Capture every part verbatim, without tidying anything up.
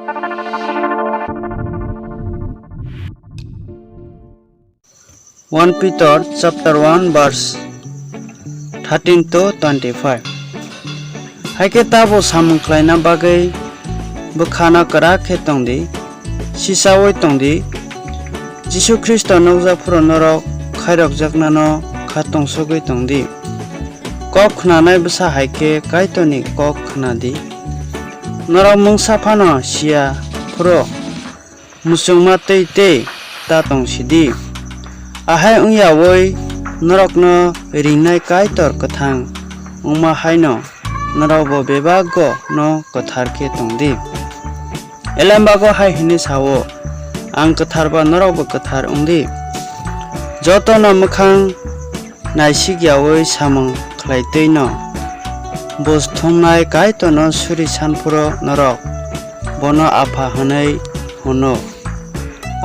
One Peter chapter one verse thirteen to twenty-five. Hai khe tabo samung khlaina bagwi bwkhano kwrak khe tong di, sichaui tong di. Jisu Khristo nukjak phuru norok khairokjaknano kha tongsogwi tong di. Kok khnanai bwsa hai khe Kaitorni kok khna di. Norok mungsa phano siya phuru muchungma tei tei ta tong sidi. Ahai wng yaui norokno ringnai Kaitor kwthang wngma haino norokbo bebakgo no kwthar khe tong di. Elembago hai hwnwi sao, "Ang kwthar ba norokbo kwthar wng di." Jotono mwkhang naisik yaui samung khlai twi no buj thumnai Kaitorno suri san phuru norok bono Apha hwnwi hwno.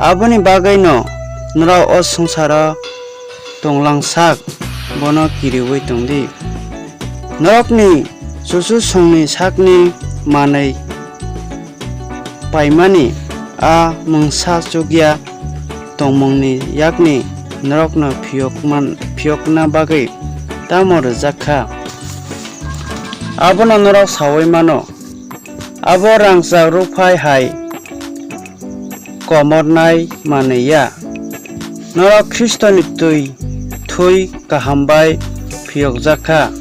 Aboni bagwino norok o swngcharo tonglang sak bono kiriui tong di. Norokni chuchusongni sakni manwi paimani a mungsa chukya tongmungni yakni norokno phiyokman-, phiyokna bagwi tamo rwjak kha? Abono norok saui mano. Abo rangchak rukphai hai komornai manwi ya. Norok Khristoni twi thwi kaham bai phiyokjak kha.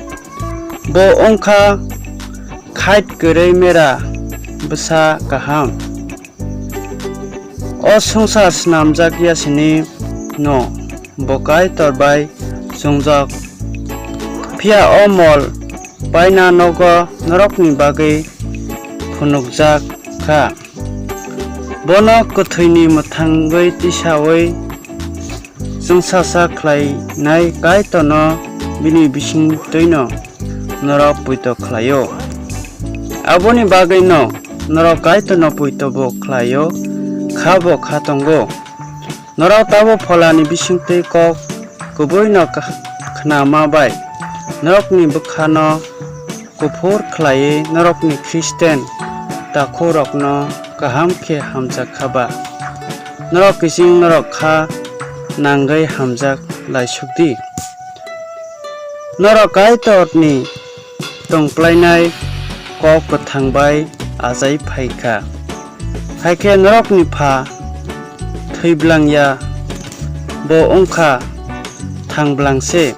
Bo wng kha khait kwrwi mera bwsa kaham. O swngchar snamjak ya sini no, bo Kaitor bai chwngjak. Phiya o mol paina nogo norokni bagwi phunukjak kha. Bono kwthwini mwthangwi tisaui chwngsacha khlainai Kaitorno bini bisingtwino norok poito khlaio. Aboni bagwino norok Kaitorno poitobo khlaio, khabo kha tongo. Norok tabo Pholani bisingtwi kok kubuino kh-, khnama bai norokni bwkhano kuphur khlaiwi norokni Khristian takhukrokno kaham khe hamjak kha ba? Norok kiching norok kha nangwi hamjak laisuk di. Norok Kaitorni tongplainai kok kwthang bai achai phai kha. Hai khe norokni pha thwiblang ya, bo wng kha thangblang se.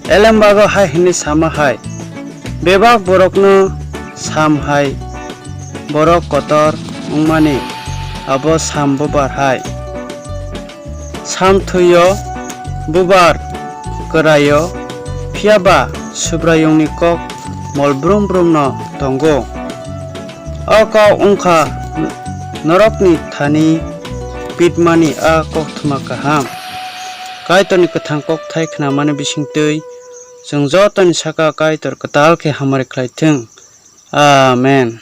Elembago hai hwnwi sama hai, bebak borokno sam hai borok kotor wngmani, abo sam bubar hai. Sam thwi-o, bubar kwrai-o, phiya ba Subraiyungni kok mol brum brumno tongo. O kok wng kha norokni thani pitmani a koktwma kaham. Kaitorni kwthang kokthai khnamani bisingtwi chwng jotoni saka Kaitor kwtal khe hamari khlai thung. Amen.